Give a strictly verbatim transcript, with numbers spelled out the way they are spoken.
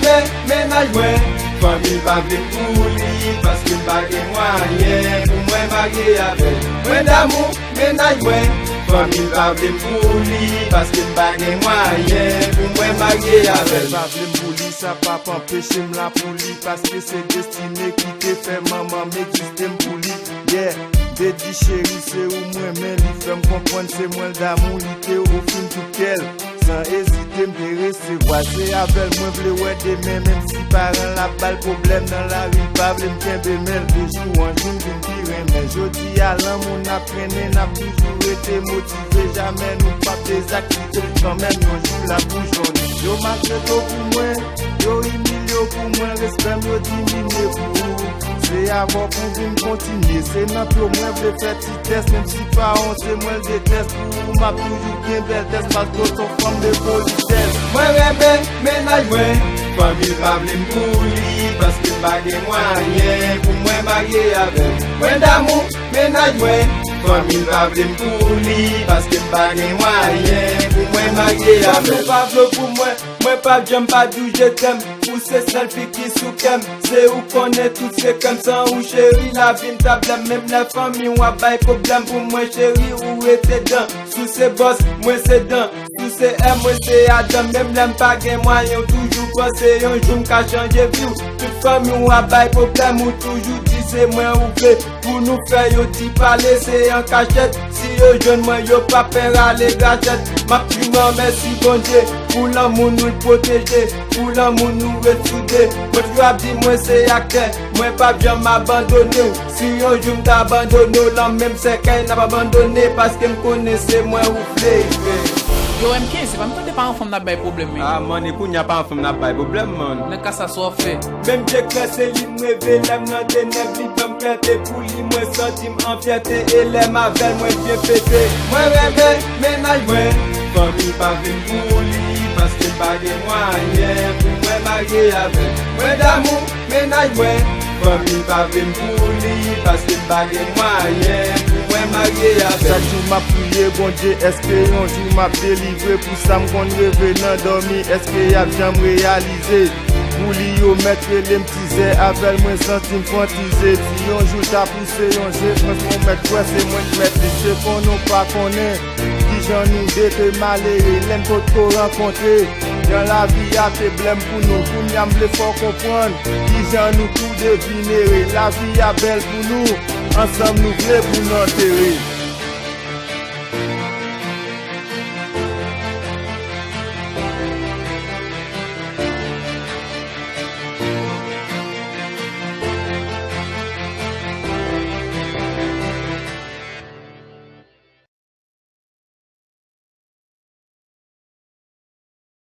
Men, mennaj mwen, fanmi l pa vle m pou li, paske m pa gen mwayen pou mwen marye avè l. Mwen damou mennaj mwen, fanmi l pa vle m pou li, paske m pa gen mwayen pou mwen marye avè l. Pa vle m pou li, sa p ap anpeche m la pou li, paske se destine ki te fè manman m egziste m pou li. Yeah, m te di cheri se ou m renmen, li fè m konprann se mwen l damou, li te ofri m tout kè l. San ezite m te resevwa, se avè l mwen vle wè demen, menm si paran l ap ba l pwoblèm nan lari, l pa vle m kenbe men l. De jou an jou m vin pi renmen, jodi a lanmou n ap trennen, n ap toujou rete motive, jamè nou p ap dezaktive, kanmenm yon jou l ap boujonnen. Yo maltrete w pou mwen, yo imilye w pou mwen, respè m yo diminye pou ou. Se avè w pou vin kontinye, se nan pye w mwen vle fè ti tès, menm si pa on se mwen l detès, pou ou m ap toujou gen bèl tès, paske w se on fanm de politès. Mwen renmen mennaj mwen, fanmi l pa vle m pou li, paske m pa gen mwayen pou mwen marye avè l. Mwen damou mennaj mwen, fanmi l pa vle m pou li, paske m pa gen mwayen pou mwen marye avè l. Vle w pa vle w pou mwen, mwen p ap janm pa di w je t'aime. Ou se sèl fi ki sou kè m. Se ou konnen tout sekrè m, san ou cheri lavi m ta blèm. Menm lè fanmi w ap bay pwoblèm pou mwen cheri, ou rete dan. Si w se bòs, mwen se dan. Si w se M, mwen se Adan. Menm lè m pa gen mwayen, ou toujou panse yon jou m ka chanje vi w. Tout fanmi w ap bay pwoblèm, ou toujou di se mwen ou vle. Pou nou fè yon ti pale, se an kachèt. Si yo jwenn mwen, yo p ap pè rale gachèt. M ap di w mèsi Bondye pou lanmou nou l pwoteje, pou lanmou nou ret soude. Mwen toujou ap di mwen se aktè, mwen p ap janm abandone w. Si yon jou m ta abandone w, lan menm sèkèy n ap abandone, paske m konnen se mwen ou vle. Yo, M K, se pa m tande pa yon fanm n ap bay pwoblèm, wi. Ah, man, e kounye a pa yon fanm n ap bay pwoblèm, man. Nan ka sa, sa w ap fè? Menm je klè, se li m reve, lè m nan tenèb, li ban m klète, pou li mwen santi m an fyète, e lè m avè l, mwen byen pete. Mwen renmen mennaj mwen, fanmi pa vle m pou li, paske m pa gen mwayen pou mwen marye avè l. Mwen damou mennaj mwen, fanmi pa vle m pou li, paske m pa gen mwayen pou mwen marye avè l. Chak jou m ap priye Bondye, èske yon jou m ap delivre? Pou sa m konn reve nan dòmi, èske y ap janm reyalize? Pou li yo mèt rele m tizè, avè l mwen santi m fantize. Si yon jou l ta pouse yon je, franchman w mèt kwè se mwen k mèt li. Se konnen w pa konnen kijan nou de te malere, lè n potko rankontre. Jan lavi a te blè m pou nou, kounye a m vle fè w konprann kijan nou tou de vin ere. Lavi a bèl pou nou, ansanm nou vle pou n antere.